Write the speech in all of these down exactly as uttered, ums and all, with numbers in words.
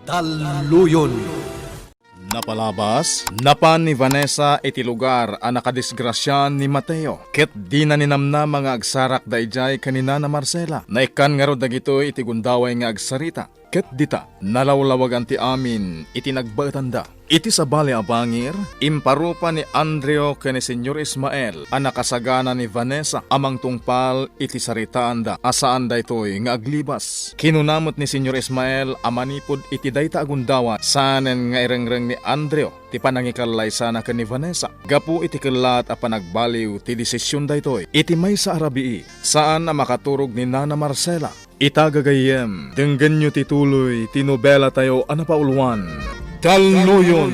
Talluyon. Napalabas, napan ni Vanessa iti lugar a nakadisgrasiaan ni Mateo, ket dina ninamnama nga agsarakda idiay ken ni Nana Marcela. Naikkan ngarud dagitoy iti gundaway nga agsarita, ket dita, nalawlawagan ti amin iti nagbaetanda. Iti sabali a bangir, imparupa ni Andreo ken ni Señor Ismael a nakasagana ni Vanessa a mangtungpal iti saritaanda a saan daytoy nga aglibas. Kinuna met ni Señor Ismael a manipud iti dayta a gundaway, saanen nga irengreng ni Andreo ti panangikallaysana ken ni Vanessa gapu iti kellat a panagbaliw ti desisyon daytoy. Iti maysa a rabii, saan a makaturog ni Nana Marcela. Ita gagayyem, denggenyo ti tuloy ti nobelatayo a napauluan, Talluyon.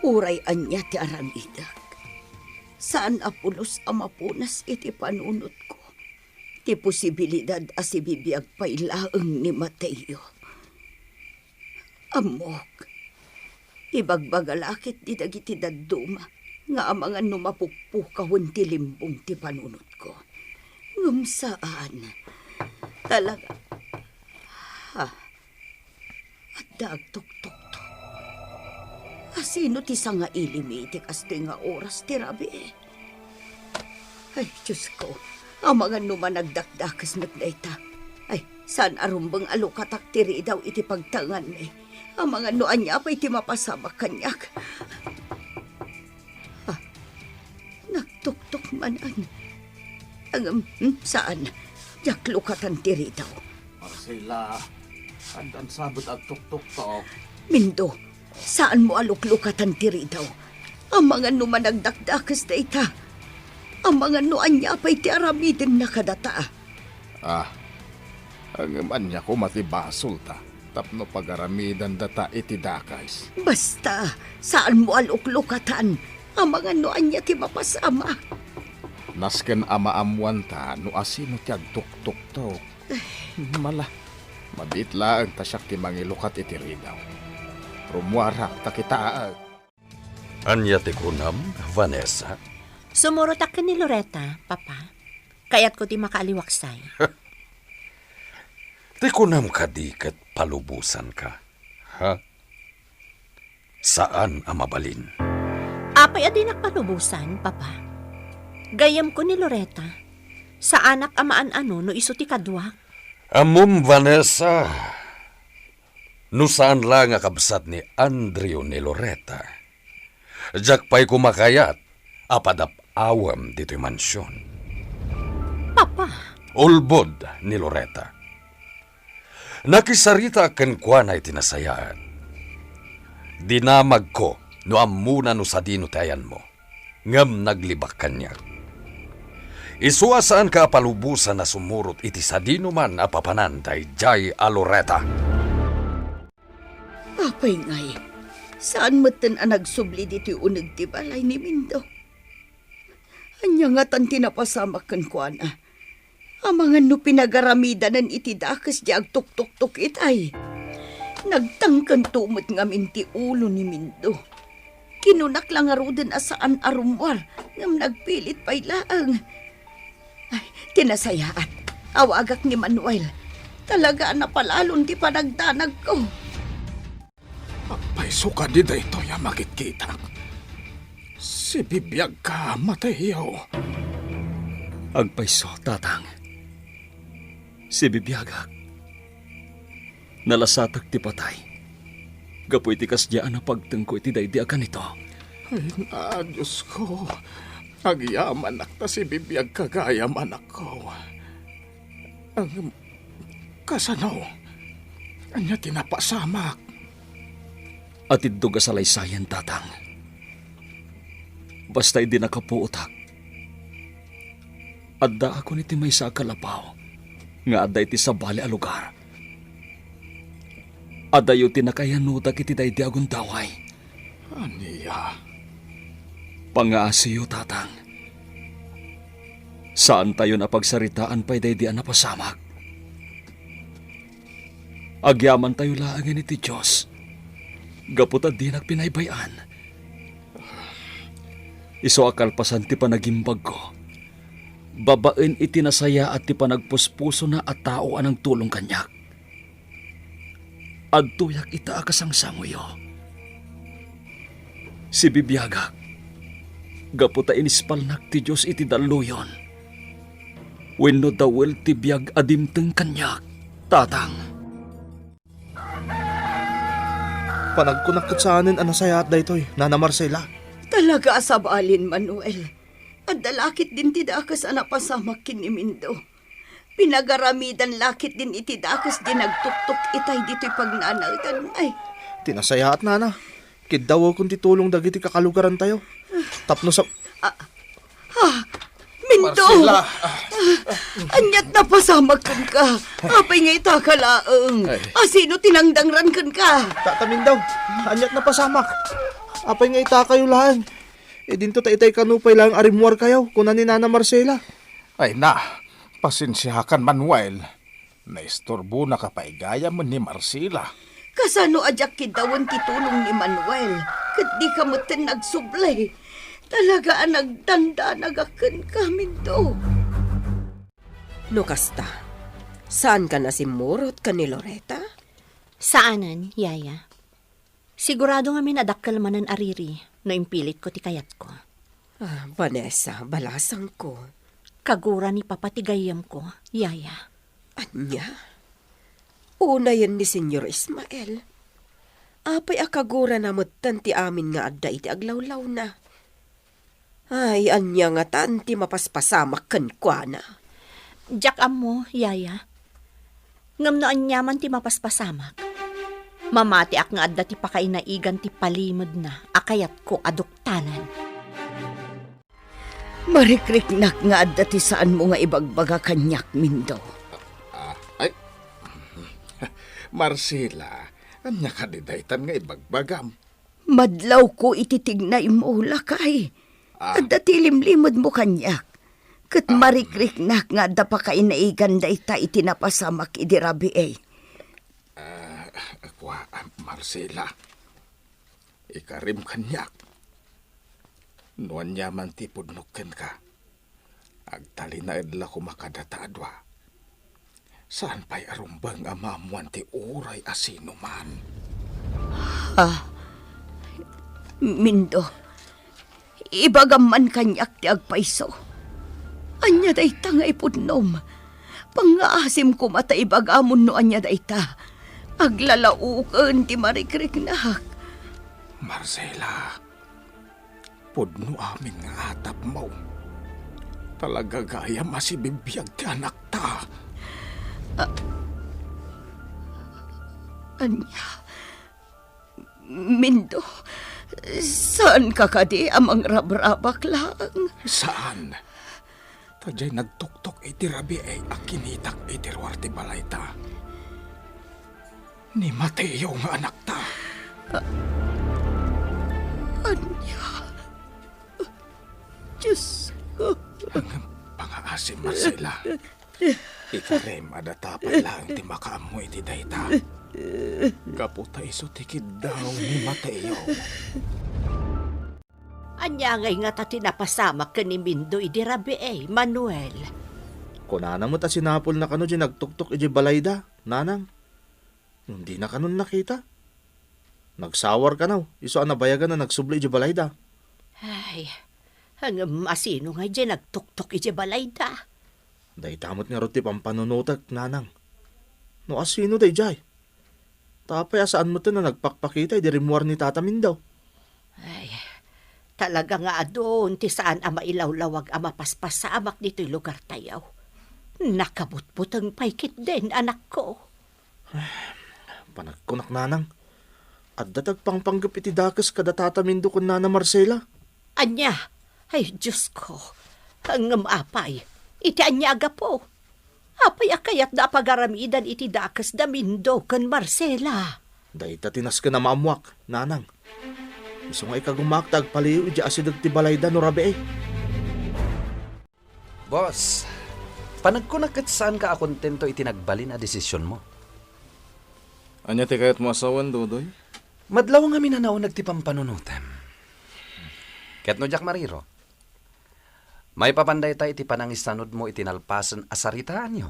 Uray ania ti aramidek, saan a pulos a mapunas iti panunotko ti posibilidad a sibibiag pay laeng ni Mateo. Ammok, ibagbaga la ketdi dagiti dadduma nga amangan no mapukpukawen ti limbong ti panunotko. Ngem saan. Talaga. Ha? Adda agtuktoktok. Asino ti sangailimi iti kastoy nga oras ti rabii? Ay, Diosko, amangan no managdakdakes met dayta. Ay, saan a rumbeng a lukatak ti ridaw iti pagtanganmi. Amangan no ania pay ti mapasamak kaniak. Ah, nagtuktok manen. Ngem, hmm, saan. Diak lukatan ti ridaw. Marcela, addan sabet agtuktoktok. Mindo, saanmo a luklukatan ti ridaw. Amangan no managdakdakes dayta. Amangan no ania pay ti aramidenna kadata. Ah, ngem ania koma ti basolta tapno pagaramidandata iti dakes? Basta, saanmo a luklukatan. Amangan no ania ti mapasamak. Nasken a maammoanta no asino ti agtuktoktok. Mala, mabiit laeng ta siak ti mangilukat iti ridaw. Rummuarak ta kitaek. Ania ti kunam, Vanessa? Sumurotak ken ni Loretta, Papa. Kayatko ti makaaliwaksay. Ti kunam kadi ket palubosanka, ha? Saan a mabalin. Apay a dinak palubosan, Papa? Gayyemko ni Loretta. Saanak a maan-ano no isu ti kaduak. Ammom, Vanessa, no saan la nga kabsat ni Andrew ni Loretta, diak pay koma kayat a padap-awem ditoy mansion. Papa! Ulbod ni Loretta. Nakisaritaak kenkuana iti nasayaat. Dinamagko no ammona no sadino ti ayanmo, ngem naglibak kaniak. Isu a saanka a palubosan a sumurot iti sadinoman a papanan daydiay a Loretta. Apay ngay, saan metten a nagsubli ditoy uneg ti balay ni Mindo? Ania ngatan ti napasamak kenkuana? Amangan no pinagaramidanen iti dakes ti agtuktoktok itay. Nagtangkento met ngamin ti ulo ni Mindo. Kinunak la ngaruden a saan a rummuar, ngem nagpilit pay laeng. Ay, ti nasayaat, awagak ni Manuel. Talaga a napalalon ti panagdanagko. Agpayso kadi daytoy a makitkitak? Sibibiagka, Mateo. Agpayso, Tatang. Sibibiagak. Nalasatak ti patay gapu iti kasdiay a napagtengko iti daydi a ganito. Ay na, Diosko, agyamanak ta sibibiagka gayam, anakko. Ngem kasano? Ania ti napasamak? Atiddog a salaysayan, Tatang. Basta idi nakapuotak, addaakon iti maysa a kalapaw nga adda iti sabali a lugar. Adayo ti nakaayanodak iti daydi a gundaway. Ania? Pangaasiyo, Tatang. Saantayon a pagsaritaan pay daydi a napasamak. Agyamantayo laengen iti Dios, gapu ta dinak pinaybay-an. Isu a kalpasan ti panagimbagko, babaen iti nasayaat ti panagpuspusona a tao a nangtulong kaniak. Adtoyak ita a kasangsangoyo. Sibibiagak, gapu ta inispalnak ti Dios iti dalluyon. Wenno dawel ti biag a dimteng kaniak, Tatang. Panagkunak ket saanen a nasayaat daytoy, Nana Marcela. Talaga a sabalin, Manuel. Adda la ketdin ti dakes a napasamak ken ni Mindo. Pinagaramidan la ketdin iti dakes ti nagtuktok itay ditoy pagnanaedan. Ay. Ti nasayaat, Nana. Kiddawekon ti tulong dagiti kakalugarantayo. Tapno sa Ah, ah, Mindo! Marcela! Ania't napasamak kenka? Apay nga ita ka laeng? Ay. Asino ti nangdangran kenka? Tata Mindo, ania't napasamak? Apay nga ita kayo laeng? Idinto ta itay kano pay laeng a rimmuarkayo, kuna ni Nana Marcela. Ay na, pasensiakan, Manuel. Naistorbonaka pay gayam ni Marcela. Kasano a diak kiddawen ti tulong ni Manuel, ket dika metten nagsubli? Talaga a nagdandanaga kenka, Mindo. No kasta, saankan a simmurot ken ni Loreta? Saanen, Yaya. Sigurado ngamin a dakkel manen a riri no impilitko ti kayatko. Ah, Vanessa, balasangko. Kagura ni Papa ti gayyemko, Yaya. Ania? Unayen ni Señor Ismael. Apay a kagurana metten ti amin nga adda iti aglawlawna? Ay, ania ngatan ti mapaspasamak kenkuana? Diak ammo, Yaya. Ngem no aniaman ti mapaspasamak, mamatiak nga adda ti pakainaigan ti palimedna a kayatko a duktanan. Marikriknak nga adda ti saanmo nga ibagbaga kaniak, Mindo. Ah, ay. Marcela, ania kadi daytan nga ibagbagam? Madlawko iti tignaymo, lakay. Ah. Adda ti limlimedmo kaniak. Ket Ah. marikriknak nga adda pakainaigan dayta iti napasamak idi rabii. Ah, kua, Marcela. Ikarim kaniak. No aniaman ti pudnok kenka, agtalinaed la koma kadata a dua. Saan pay a rumbeng a maammoan ti uray a sinuman. Ah, Mindo, ibagam man kaniak ti agpayso. Ania dayta nga ipudnom? Pangngaasim koma ta ibagamon no ania dayta. Aglalaoken ti marikriknak. Marcela, pudno amin nga atapmo. Talaga gayam a sibibiag ti anakta. A-, ania? Mindo, saanka kadi a mangrabrabak laeng? Saan. Ta diay nagtuktok iti rabii a kinitak iti ruar ti balayta. Ni Mateo nga anakta. A-, ania? Diosko. Ngem pangngaasim, Marcela. Ikarim a data pay laeng ti makaammo iti dayta. Gapu ta isu ti kiddaw ni Mateo. Ania ngay ngata ti napasamak ken ni Mindo idi rabii, Manuel? Kunana met a sinapulna kano diay nagtuktok idiay balayda, Nanang. Ngem dina kanon nakita. Nagsawar kano, isu a nabayagan a nagsubli idiay balayda. Ay, ngem asino ngay diay nagtuktok idiay balayda? Dayta met ngarud ti pampanunotek, Nanang. No asino daydiay? Ta apay a saan metten a nagpakpakita idi rimmuar ni Tata Mindo? Ay, talaga nga adun ti saan a mailawlawag a mapaspasamak ditoy lugartayo. Nakabutbuteng pay ketdin, anakko. Panagkunak, Nanang, adda ti agpangpanggep iti dakes kada Tata Mindo ken Nana Marcela. Ania? Ay, Diosko. Ngem apay, iti ania a gapu? Apay a kayatda a pagaramidan iti dakesda Mindo ken Marcela? Dayta ti nasken a maammoak, Nanang. Isu nga ikagumaak ta agpaliiw idiay asideg ti balayda no rabii. Boss, panagkunak ket saanka a kontento iti nagbalin a desisionmo. Ania ti kayatmo a sawen, Dodoy? Madlaw ngamin a nauneg ti pampanunotem. Ket no diak mariro, maipapan dayta iti panangisanudmo iti nalpasen a saritaanyo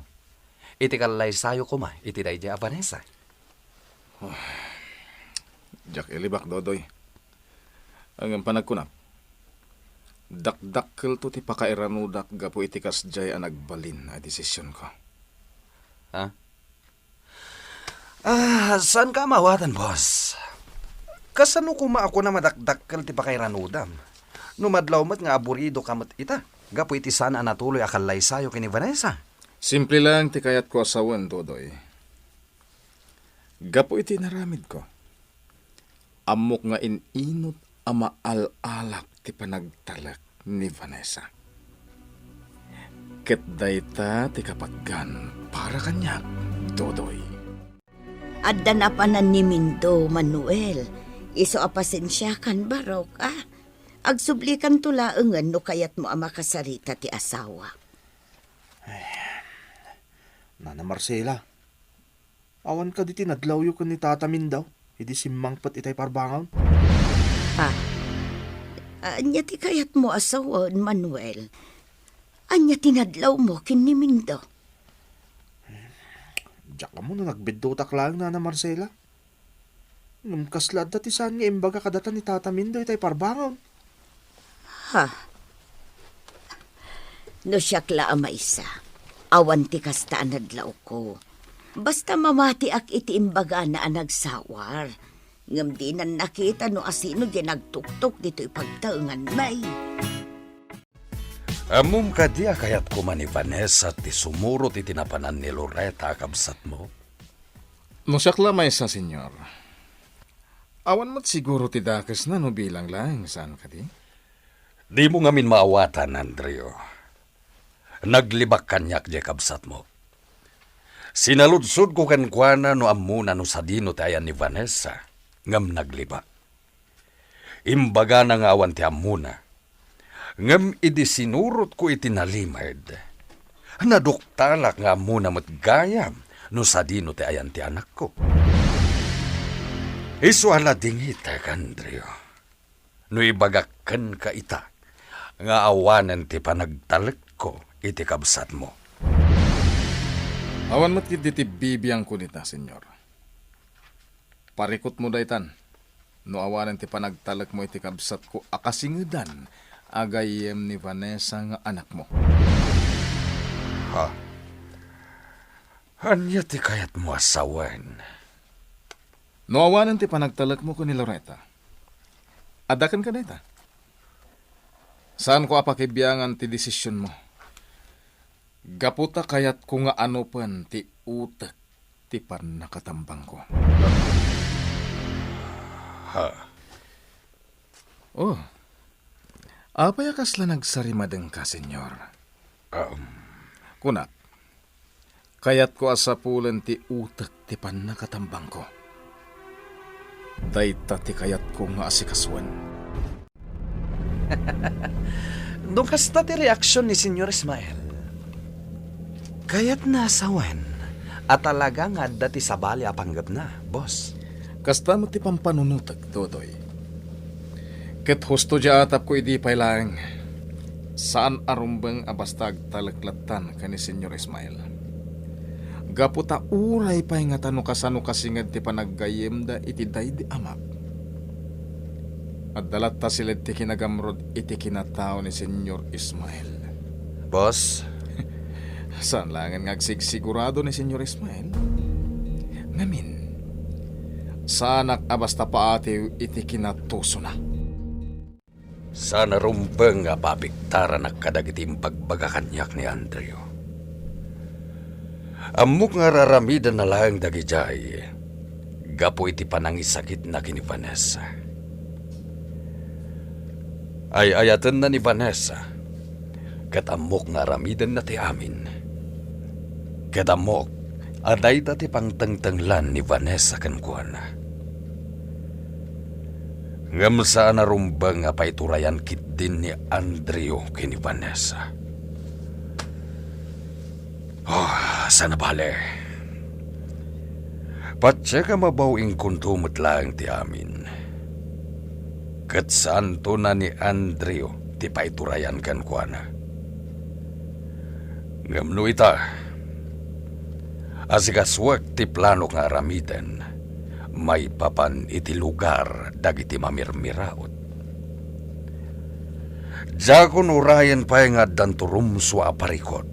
iti kallaysayo koma iti daydiay a Vanessa. Diak ilibak, Dodoy. Ngem panagkunak, dakdakkelto ti pakairanudak gapu iti kasdiay a nagbalin a desisionko. Ha? Ah, saanka a maawatan, boss. Kasano koma a kuna madakdakkel ti pakairanudam? No madlaw met nga aburidoka met ita, gapu iti saan a natuloy a kallaysayo ken ni Vanessa. Simple lang ti kayatko a sawen, Dodoy. Gapu iti inaramidko, ammok nga in-inut a maal-alak ti panagtalek ni Vanessa. Ket dayta ti kapatgan para kaniak, Dodoy. Adda napanan ni Mindo, Manuel. Isu a pasensiakan, barok, a. Agsublikanto laengen no kayatmo a makasarita ti asawa. Nana Marcela, awan kadi ti nadlawyo ken ni Tata Mindo idi simmangpet itay parbangon? Ah, ania ti kayatmo a sawen, Manuel? Ania ti nadlawmo ken ni Mindo? Diak ammo no nagbiddutak laeng, Nana Marcela. Ngem kasla adda ti saan nga imbaga kadata ni Tata Mindo itay parbangon? Ha? No siak la a maysa, awan ti kasta a nadlawko. Basta mamatiak iti imbagana a nagsawar. Ngem dinan nakita no asino diay nagtuktok ditoy pagtaenganmi. Ammom kadi a kayat koma ni Vanessa ti sumurot iti napanan ni Loretta a kabsatmo? No siak la maysa, Señor. Awan met siguro ti dakesna no bilang laeng, saan kadi? Dimo ngamin maawatan, Andrew. Naglibak kaniak diay kabsatmo. Sinaludsodko kenkuana no ammona no sadino ti ayan ni Vanessa, ngem naglibak. Imbagana nga awan ti ammona. Ngem idi sinurotko iti nalimed, naduktalak nga ammona met gayam no sadino ti ayan ti anakko. Isu a ladingitek, Andrew, no ibagak kenka ita nga awanen ti panagtalekko iti kabsatmo. Awan met ketdi ti bibiangko dita, Señor. Parikutmo daytan, no awanen ti panagtalekmo iti kabsatko a kasingedan a gayyem ni Vanessa nga anakmo. Ha? Ania ti kayatmo a sawen? No awanen ti panagtalekmo ken ni Loretta, adda kenka dayta. Saanko a pakibiangan ti desisionmo. Gapu ta kayatko nga anopen ti utek ti pannakatambangko. Ha? Oh. Apay a kasla nagsarimadengka, Señor? Um. Kunak, kayatko a sapulen ti utek ti pannakatambangko. Dayta ti kayatko nga asikasuen. No kasta ti reaksion ni Señor Ismael, kayatna a sawen a talaga nga adda ti sabali a panggepna, boss. Kasta met ti pampanunotek, Dodoy. Ket husto ti atapko idi pay laeng. Saan a rumbeng a basta agtalek lattan ken ni Señor Ismael. Gapu ta uray pay ngata no kasano kasinged ti panaggayyemda iti daydi amak, adda latta siled ti kinagamrud iti kinatao ni Señor Ismael. Boss? Saan laengen nga agsigsigurado ni Señor Ismael. Ngamin, saanak a basta paatiw iti kinatusona. Saan a rumbeng a paapiktaranak kadagiti imbagbaga kaniak ni Andrew. Ammok nga ar-aramidenna laeng dagidiay gapu iti panangisakitna ken ni Vanessa. Ay-ayatenna ni Vanessa, ket ammok nga aramidenna ti amin. Ket ammok a dayta ti pangtengtenglan ni Vanessa kenkuana. Ngem saan a rumbeng a paiturayan ketdin ni Andrew ken ni Vanessa. Oh, saan a bale. Patiek a mabaw-ingkonto met laeng ti amin. Ket saanto na ni Andrew ti paiturayan kenkuana. Ngem no ita, asikasuek ti planok nga aramiden, maipapan iti lugar dagiti mamirmiraot. Diakon urayen pay nga addanto rumsua a parikut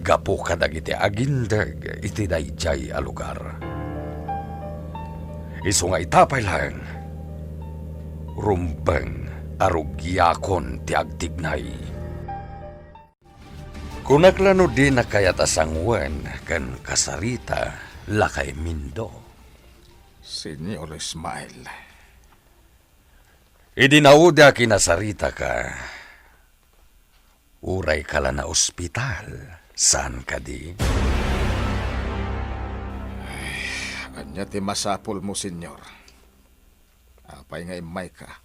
gapu kadagiti agindeg iti daydiay a lugar. Isu nga ita pay laeng, rumbeng a rugiakon ti agtignay. Kunak la no dina kayat a sanguen ken kasarita, Lakay Mindo. Señor Ismael. Idi naudi a kinasaritaka, urayka la naospital, saan kadi? Ay, ania ti masapulmo, Señor? Apay nga immayka?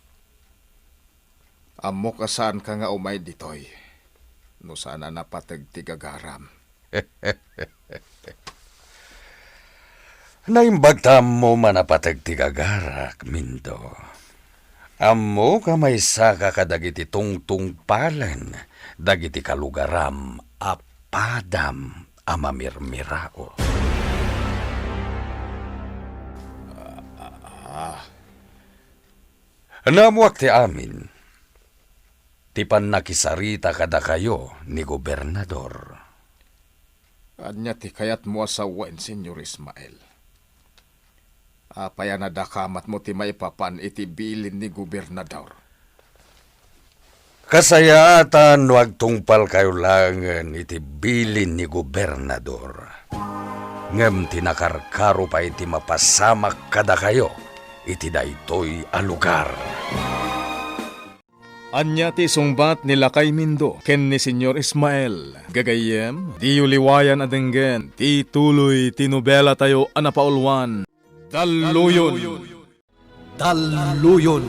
Ammok a saanka nga umay ditoy no saan a napateg ti gagaram. Naimbag ta ammom a napateg ti gagarak, Mindo. Ammok a maysaka kadagiti tungtungpalen dagiti kalugaram a padam a mamirmiraot. Ah, Naammoak ti amin, ti pannakisarita kadakayo ni Gobernador. Ania ti kayatmo a sawen, Señor Ismael? Apay a nadakamatmo ti maipapan iti bilin ni Gobernador? Kasayaatan no agtungpalkayo laengen iti bilin ni Gobernador. Ngem ti nakarkaro pay ti mapasamak kadakayo iti daytoy a lugar. Ania ti isungbat ni Lakay Mindo ken ni Señor Ismael? Gagayyem, diyo liwayan a denggen ti tuloy ti nobelatayo a napaulwan, Dalluyon. Dalluyon.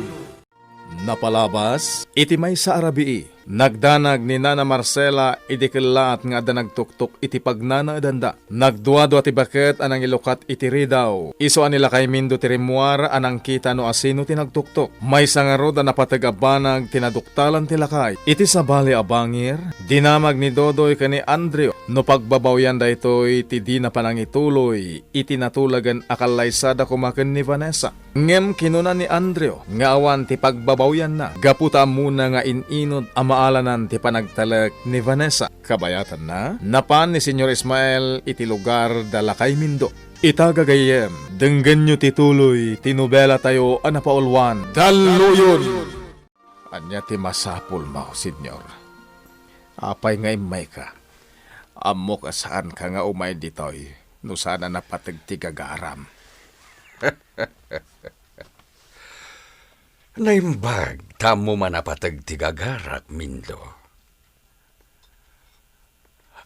Napalabas iti maysa a rabii, nagdanag ni Nana Marcela idi kellaat nga adda nagtuktok iti pagnanaedanda. Nagduadua ti baket a nangilukat iti ridaw. Isu a ni Lakay Mindo ti rimmuar a nangkita no asino ti nagtuktok. Maysa ngarud a napateg a banag ti naduktalan ti lakay. Iti sabali a bangir, dinamag ni Dodoy ken ni Andrew no pagbabawian daytoy ti dina panangituloy iti natulagen a kallaysada koma ken ni Vanessa. Ngem kinuna ni Andrew nga awan ti pagbabawianna gapu ta ammona nga in-inut a maalanan ti panagtalek ni Vanessa. Kabayatanna, napan ni Señor Ismael iti lugar da Lakay Mindo. Ita gagayyem, denggenyo ti tuloy ti nobelatayo a napaulwan, Dalluyon! Ania ti masapulmo, Señor? Apay nga immayka? Ammok a saanka nga umay ditoy no saan a napateg ti gagaram. Naimbag ta ammom a napateg ti gagarak, Mindo.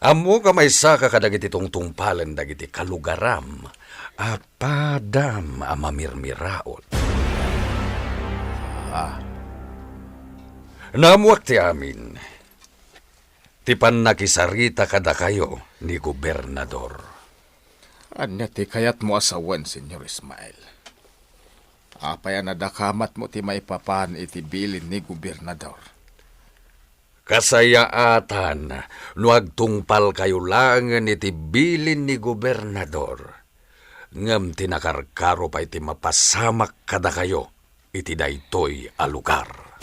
Ammok a maysaka kadagiti tungtungpalen dagiti kalugaram a padam a mamirmiraot. Ah. Naammoak ti amin. Ti pannakisarita kadakayo ni Gobernador. Ania ti kayatmo a sawen, Señor Ismael? Apay a nadakamatmo ti maipapan iti bilin ni Gobernador? Kasayaatan no agtungpalkayo laengen iti bilin ni Gobernador, ngem ti nakarkaro pay ti mapasamak kadakayo iti daytoy a lugar.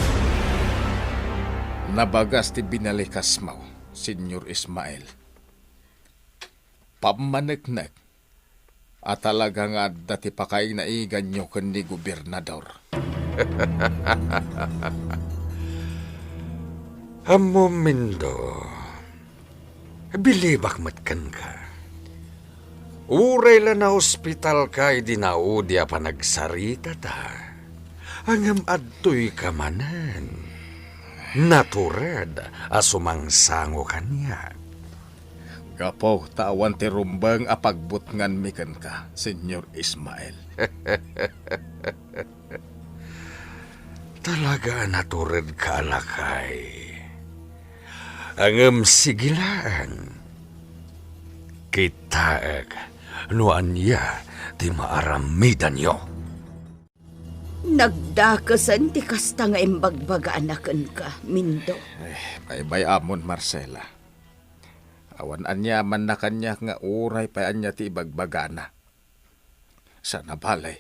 Nabagas ti binalikasmo, Señor Ismael. Pammaneknek a talaga nga adda ti pakainaiganyo ken ni Gobernador. Ammom, Mindo, bilibak met kenka. Uray la naospitalka idi naudi a panagsaritata, ngem adtoyka manen. Natured a sumangsango kaniak. Gapu ta awan ti rumbeng a pagbutnganmi kenka, Señor Ismael. Talaga a naturedka a lakay. Ngem sige laeng. Kitaek no ania ti maaramidanyo. Nagdakesen ti kasta nga imbagbagaana kenka, Mindo. Eh, baybay-amon, Marcela. Awan aniamanna kaniak nga uray pay ania ti ibagbagana. Sana balay,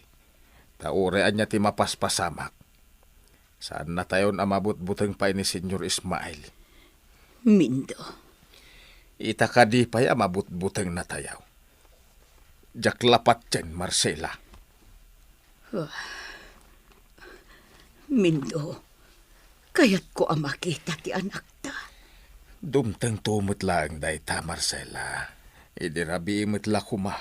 Ta uray ania ti mapaspasamak, saannatayon a mabutbuteng pay ni Señor Ismael. Mindo. Ita kadi pay a mabutbutengnatayo? Diak lapatien, Marcela. Ah, Mindo, kayatko a makita ti anakta. Dumtengto met laeng dayta, Marcela. Idi rabii met la koma.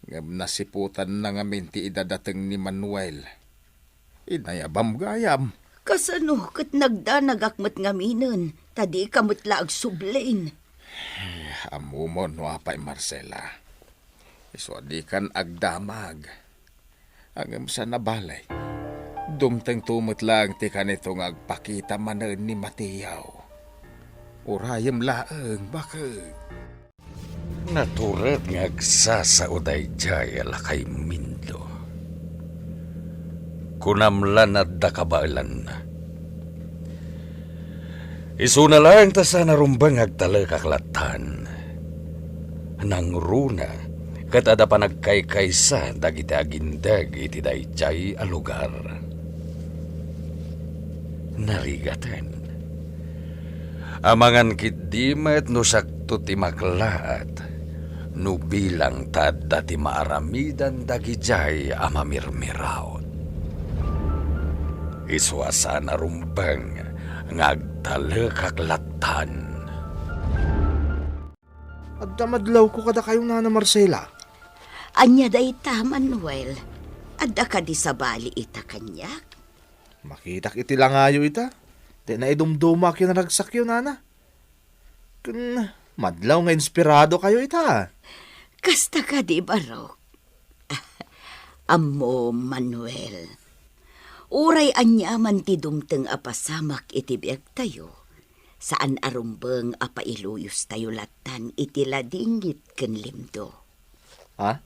Ngem nasiputanna ngamin ti idadateng ni Manuel. Inayabam gayam. Kasano ket nagdanagak met ngaminen, ta dika met la agsublin? Eh, ammomon no apay, Marcela. Isu a dikan agdamag. Ngem saan a bale, dumtengto met laeng ti kanito nga agpakita manen ni Mateo. Urayem laeng, bakek. Natured nga agsasao daydiay a lakay Mindo. Kunam la nga adda kabaelanna. Isuna laeng ta saan a rumbeng nga agtalekak lattan. Nangruna ket adda panagkaykaysa dagiti agindeg iti daydiay a lugar. Narigaten. Amangan ketdi met no siakto ti maklaat, no bilang ta adda ti maaramidan dagidiay a mamirmiraut. Isu a saan a rumbeng nga agtalekak lattan. Adda madlawko kadakayo, Nana Marcela. Ania dayta, Manuel? Adda kadi sabali ita kaniak? Makitak iti langayo ita. Ti naidumdumaak ken naragsakyo, Nana. Ken madlaw nga inspiradokayo ita. Kasta kadi, Barok? Ammom, Manuel, uray aniaman ti dumteng a pasamak iti biagtayo, saan a rumbeng a pailuyostayo lattan iti ladingit ken limdo. Ha?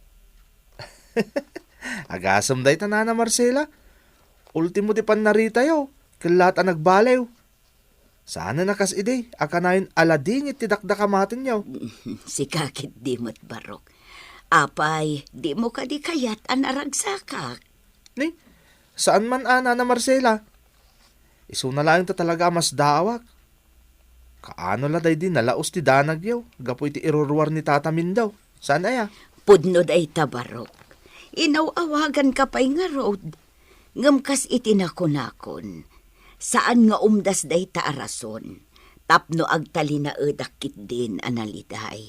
Agasem dayta, Nana Marcela. Ultimo ti pannaritayo, kellaat a nagbaliw. Saanen a kas idi a kanayon a ladingit ti dakdakamatenyo. Sika ketdi met, Barok. Apay, dimo kadi kayat a naragsakak? Ni, saan man a, Nana Marcela. Isuna laeng ta talaga a masdaawak. Kaano la daydi nalaos ti danagyo gapu iti iruruar ni Tata Mindo? Saan aya? Pudno dayta, Barok. Inaw-awaganka pay ngarud. Ngem kas iti nakunakon, saan nga umdas dayta a rason tapno agtalinaedak ketdin a naliday.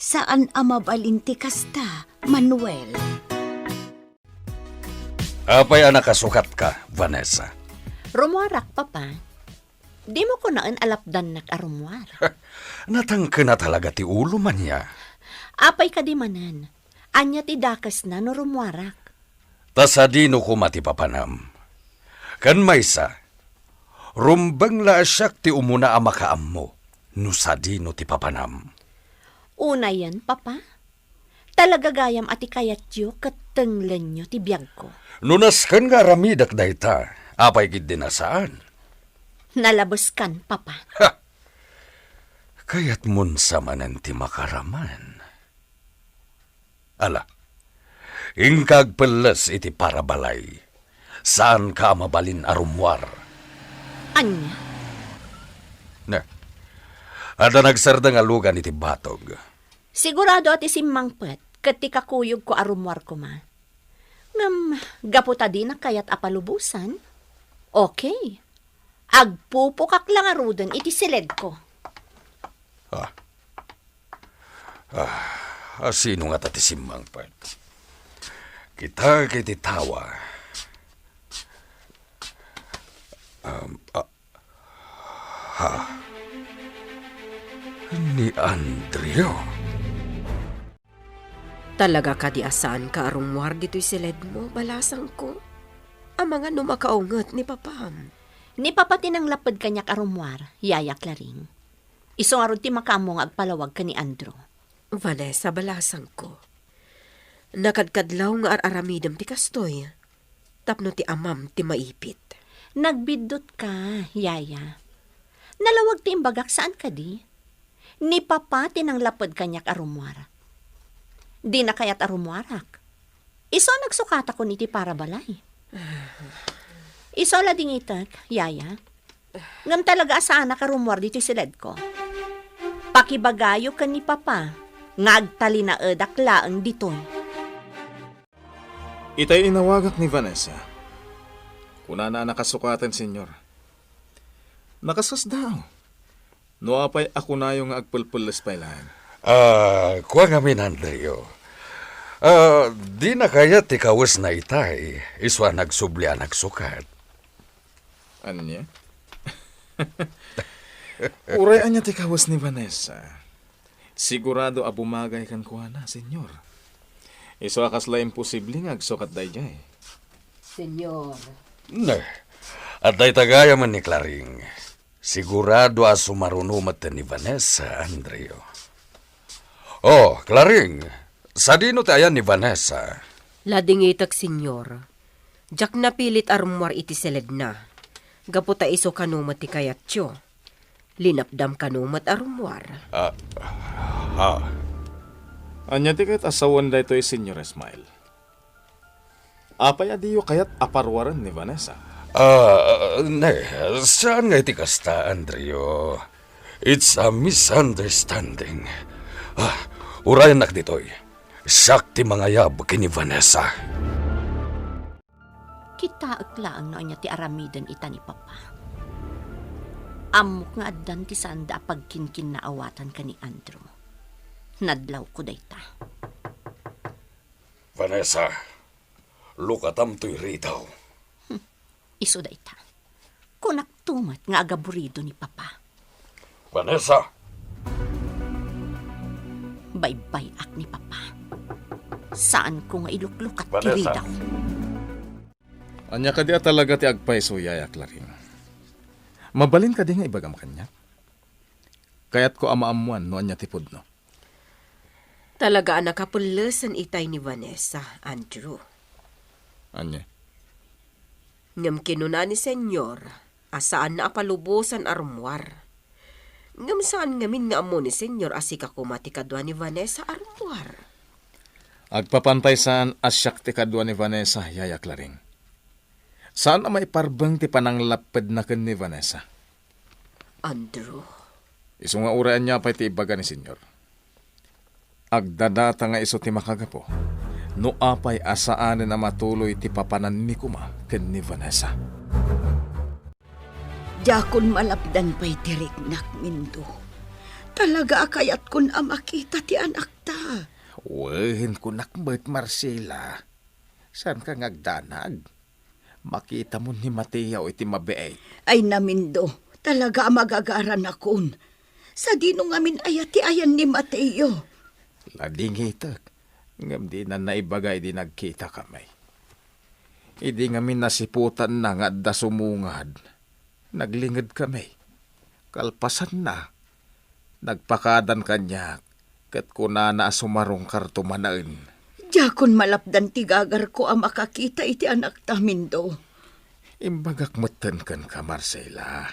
Saan a mabalin ti kasta, Manuel. Apay a nakasukatka, Vanessa? Rumuarak, Papa. Dimo kunaen a lapdannak a rumuar. Natangken a talaga ti ulo, ania? Apay kadi manen? Ania ti dakesna no rumuarak? Ta sadino koma ti papanam? Ken maysa, rumbeng la a siak ti umuna a makaammo no sadino ti papanam. Unayen, Papa. Talaga gayam a ti kayatyo ket tenglenyo ti biagko. No nasken nga aramidek dayta, apay ketdin a saan? Nalabeskan, Papa. Ha! Kayatmon sa manen ti makaraman. Ala, inka agpelles iti parabalay. Saanka a mabalin a rumuar. Ania? Ne, adda nagsardeng a lugan iti batog. Sigurado a ti simmangpet ket ti kakuyogko a rumuar koma. Ngem, gapu ta dinak kayat a palubosan, okay. Agpupokak la ngaruden iti siledko. Ah. Ah, asino ngata ti simmangpet? Kitak iti tawa. Um, ah, ha? Ni Andrew? Talaga kadi a saanka a rumuar ditoy siledmo, balasangko? Amangan no makaunget ni papam. Ni papa ti nanglapped kaniak a rumuar, yaya Claring. Isu ngarud ti makaammo nga agpalawag ken ni Andrew. Vanessa, balasangko. Nakadkadlaw nga ar-aramidem ti kastoy. Tapno ti amam ti maipit. Nagbiddutka, yaya. Nalawag ti imbagak, saan kadi? Ni papa ti nanglapped kaniak a rumuar. Dina kayat a rumuarak. Isu a nagsukatakon iti parabalay. Isu a ladingitek, yaya. Ngem talaga a saanak a rummuar ditoy siledko. Pakibagayo ken ni Papa nga agtalinaedak laeng ditoy. Itay inawagak ni Vanessa. Kunana a nakasukaten, Senyor. Nakaskasdaaw. No apay a kunayo nga agpelpelles pay laeng? Ah, kua ngamin, Andrew. Ah, dina kayat ti kawesna itay, isu a nagsubli a nagsukat. Ania? Uray ania ti kawes ni Vanessa, sigurado a bumagay kenkuana, Senyor. Isu a kasla imposible nga agsukat daydiay. Senyor. Ne, adda ita gayam ni Claring. Sigurado a sumaruno met ni Vanessa, Andrew. Oh, Claring, sadino ti ayan ni Vanessa? Ladingitek, Senyor. Diak napilit a rummuar iti siledna. Gapu ta isu kano met ti kayatyo. Linapdam kano met a rummuar. Ah, ah. Ania ti kayat a sawen daytoy, Senyor Ismael? Apay a diyo kayat a paruaren ni Vanessa? Ah, ne, saan nga iti kasta, Andrew. It's a misunderstanding. Ah, urayennak ditoy. Siak ti mangayab ken ni Vanessa. Kitaek laeng no ania ti aramiden ita ni Papa. Ammok nga addan ti saanda a pagkinkinnaawatan ken ni Andrew. Nadlawko dayta. Vanessa, lukatam toy ridaw. Hmm, isu dayta. Kunakto met nga agaburido ni Papa. Vanessa! Baybay-ak ni Papa. Saanko nga iluklukat ti Vanessa! Ridaw. Ania kadi a talaga ti agpayso, Yaya Claring? Mabalin kadi nga ibagam kaniak? Kayatko a maammoan no ania ti pudno. Talaga a nakapellesen itay ni Vanessa, Andrew. Ania? Ngem kinuna ni Senyor a saanna a palubosan a rummuar. Ngem saan ngamin nga ammo ni Senyor a sika koma ti kadua ni Vanessa a rummuar. Agpapan pay saan a siak ti kadua ni Vanessa, Yaya Claring. Saan a maiparbeng ti pananglappedna ken ni Vanessa. Andrew. Isu nga uray ania pay ti ibaga ni Senyor. Agdadata nga isu ti makagapu no apay a saanen a matuloy ti papananmi koma ken ni Vanessa. Diakon malapdan pay ti riknak, Mindo. Talaga a kayatkon a makita ti anakta. Wen, kunak met, Marcela. Saanka nga agdanag? Makitamon ni Mateo iti mabiit. Ay, Mindo, talaga a magagaranakon. Sadino ngamin aya ti ayan ni Mateo? Ladingitek, ngem dina naibaga idi nagkitakami. Idi ngamin nasiputanna nga adda sumungad, naglingedkami. Kalpasanna, nagpakadan kaniak, ket kunana a sumarungkarto manen. Diakon malapdan ti gagarko a makakita iti anakta, Mindo. Imbagak metten kenka, Marcela.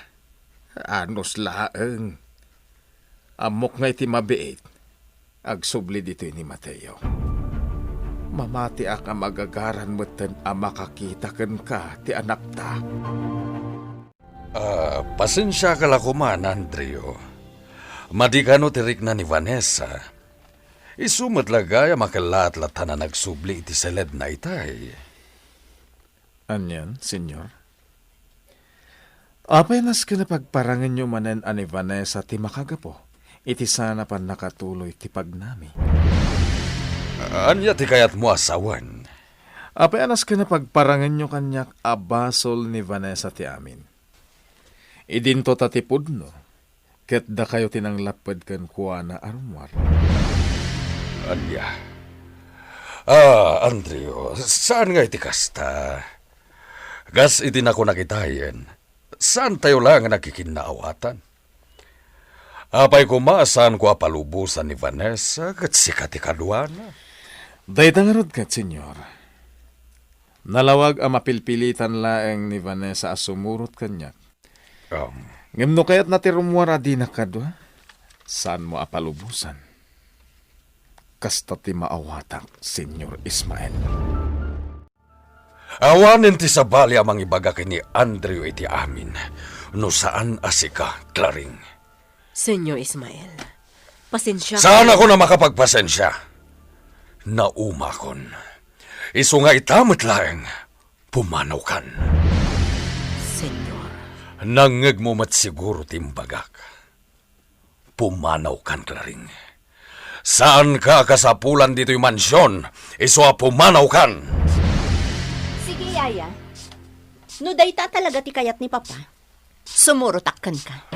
Anus laeng. Ammok nga iti mabiit, agsubli ditoy ni Mateo. Mamatiak a magagaran metten a makakita kenka ti anakta. Ah, pasensiaka la koman, Andrew. Madi kano ti rikna ni Vanessa. Isu met la gayam a kellaat latta a nagsubli iti seledna itay. Anian, Senyor? Apay nasken a pagparangenyo manen a ni Vanessa ti makagapu iti saan a pannakatuloy ti pagnami? Ania ti kayatmo a sawen? Apay a nasken a pagparangenyo kaniak a basol ni Vanessa ti amin? Idinto ta ti pudno, ket dakayo ti nanglapped kenkuana a rummuar. Ania? Ah, Andrew, saan nga iti kasta. Kas iti nakunak itayen, saantayo laeng a nagkikinnaawatan. Apay koma a saanko a palubosan ni Vanessa ket sika ti kaduana? Dayta ngarud ket, Senyor. Nalawag a mapilpilitan laeng ni Vanessa a sumurot kaniak. Um. Ngem no kayatna ti rummuar a dinak kadua, saanmo a palubosan. Kasta ti maawatak, Senyor Ismael. Awanen ti sabali a mangibaga ken ni Andrew iti amin, no saan a sika, Claring. Senyor Ismael, pasensiakan. Saanakon a makapagpasensia. Naumakon. Isu nga ita met laeng, pumanawkan. Senyor. Nangngegmo met siguro ti imbagak. Pumanawkan, Claring. Saanka a kasapulan ditoy mansion, isu a pumanawkan! Sige, Yaya. No dayta talaga ti kayat ni Papa, sumurotak kenka.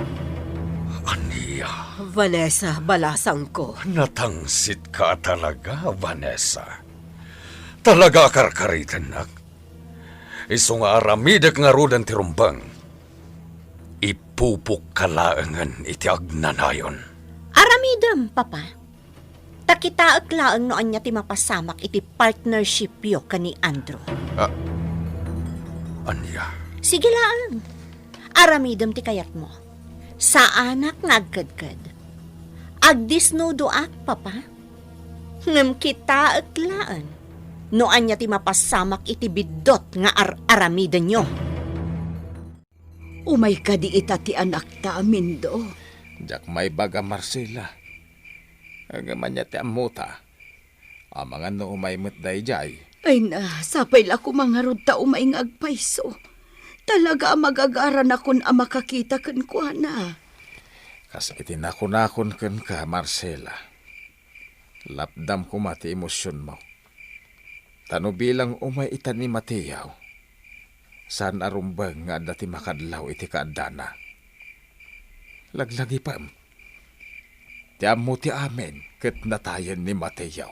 Ania? Vanessa, balasangko. Natangsitka talaga, Vanessa. Talaga a karkaritennak. Isu nga aramidek ngaruden ti rumbeng. Ipupokka laengen iti agnanayon. Aramidem, Papa. Ta kitaek laeng no ania ti mapasamak iti partnershipyo ken ni Andrew. Ah, ania? Sige laeng. Aramidem ti kayatmo. Saanak nga agkedked. Agdisnudoak, Papa. Ngem kitaek laeng no ania ti mapasamak iti biddut nga ar-aramidenyo. Umay kadi ita ti anakta, Mindo? Diak maibaga, Marcela. Ngem ania ti ammota? Amangan no umay met daydiay. Ay na, sapay la koma ngarud ta umay nga agpayso. Talaga a magagaranakon a makakita kenkuana. Kas iti nakunakon kenka, Marcela. Lapdam koma ti emosionmo. Ta no bilang umay ita ni Mateo, saan a rumbeng nga adda ti makadlaw iti kaaddana. Laglagipem. Ti ammo ti amin ket natayen ni Mateo.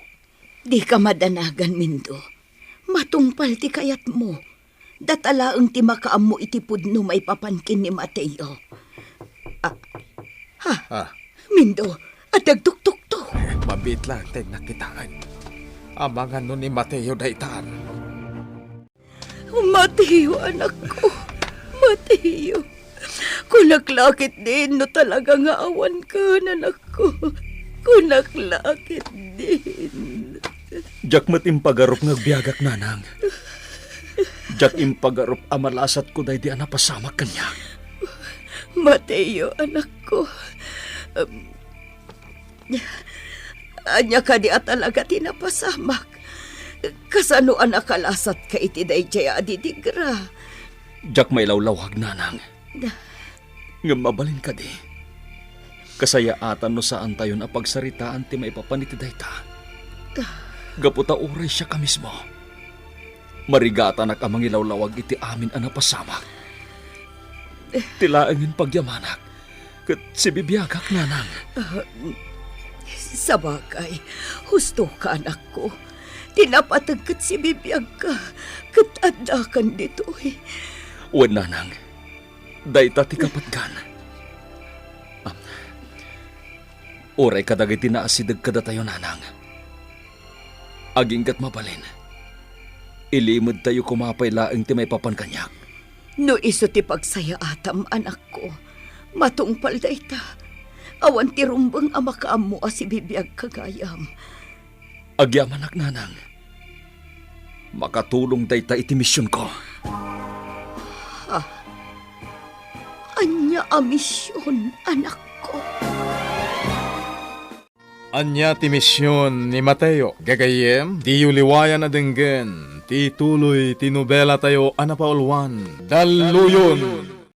Dika madanagan, Mindo. Matungpal ti kayatmo. Data laeng ti makaammo iti pudno maipapan ken ni Mateo. Ah, ha? Ah. Mindo, adda agtuktuktok. Mabiit laeng ti nakitaen. Amangan no ni Mateo daytan. Mateo, anakko. Mateo. Kunak la ketdin no talaga nga awanka, anakko. Kunak la ketdin. Diak met impagarup nga agbiagak, nanang. Diak impagarup a malasatko daydi a napasamak kaniak. Mateo, anakko. Um, ania kadi a talaga ti napasamak? Kasano a nakalasatka iti daydiay a adidigra? Diak mailawlawag, nanang. Ngem mabalin kadi, kasayaatan no saantayon a pagsaritaan ti maipapan iti dayta. Gapu ta uray siak a mismo, marigatanak a mangilawlawag iti amin a napasamak. Ti laengen pagyamanak ket sibibiagak, nanang. Ah, sabagay, husto ka, anakko. Ti napateg ket sibibiagka, ket addakan ditoy. Wen, nanang, dayta ti kapatgan. Am, uray kadagiti naasideg kadatayo, nanang. Aginggat mabalin, ilimedtayo koma pay laeng ti maipapan kaniak. No isu ti pagsayaatam, anakko, matungpal dayta. Awan ti rumbeng a makaammo a sibibiagka gayam. Agyamanak, nanang. Makatulong dayta iti misionko. Ha? Ania a mision, anakko? Ania ti mision ni Mateo? Gagayyem, diyo liwayan a denggen ti ituloy ti nobelatayo a napauluan, Dalluyon.